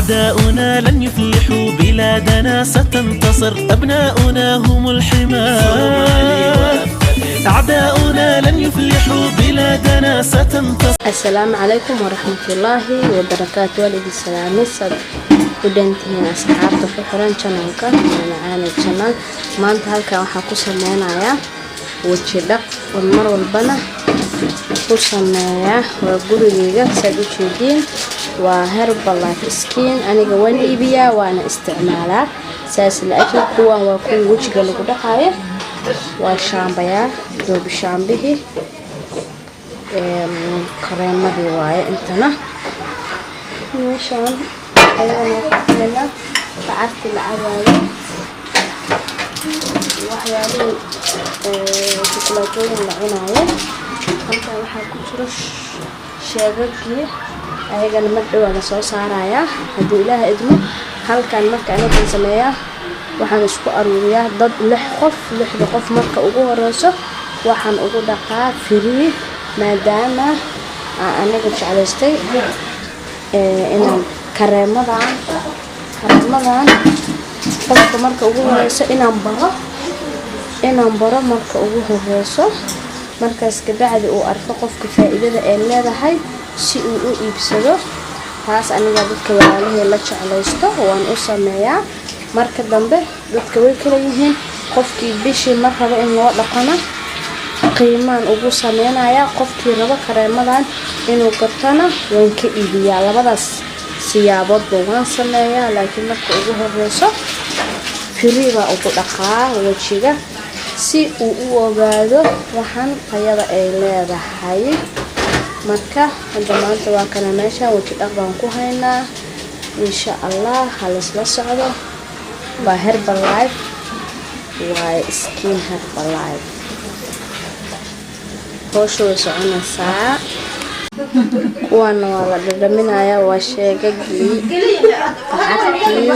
أعداؤنا لن يفلحوا، بلادنا ستنتصر، أبناؤنا هم الحماة. أعداؤنا لن يفلحوا، بلادنا ستنتصر. Asalaamu calaykum waraxmatullaahi wabarakaatu. Waan idin salaamay. Saad u dhantihiin, asxaabta ku xiran channelka Macaane Channel? Maanta halkan waxaa ku sameynayaa weji dhaq oo mar walbana ku sameeyaa. Waa gurigeyga, saad u jeediin. Waa Herbalife Skin. Aniga waan iibiyaa, waana isticmaalaa. Saas la ajal, kuwan waa kuwa wejiga lagu dhaqaayo. Waa shaambayaal, doobi shaambihii, kareemadii waaye. Intana meeshaan ayadana waxaa ku bacartii la cabaayo, waxyaalihii shukulaatooyin la cunaayo. Halkan waxaa ku jiro sheegagii, ayagana mar dhowaa la soo saarayaa hadduu Ilaaha idmo. Halkan marka ani waxaan sameeyaa, waxaan isku aruuriyaa dad lix qof. Lixda qof marka ugu horeyso waxaan ugu dhaqaa free, maadaama aan aniga jeclaystay inaan kareemadan qofka marka ugu horeyso inaan baro marka ugu horeyso. Markaas kabacdi uu arko qofka faa-iidada ay leedahay si uu u iibsado. Taas aniga dadka walaalahey la jeclaysto waan u sameeyaa. Marka dambe dadka way kala yihiin. Qofkii bishii mar rabo in loo dhaqana, qiimaan ugu sameynayaa. Qofkii rabo kareemadan inuu gatona, waan ka iibiyaa. Labadaas siyaaboodba waan sameeyaa, laakiin marka ugu horeyso free baa ugu dhaqaa wejiga si uu u ogaado waxaan tayada ay leedahay. Marka hadda maanta waa kana, meeshaan weji dhaq baan ku haynaa. Insha Allah halaysla socdo. Waa Herbalife waaye, Skin Herbalife. Howsha way soconaysaa. Kuwaana waa la dhadhaminayaa, waa sheegagii, bacartii.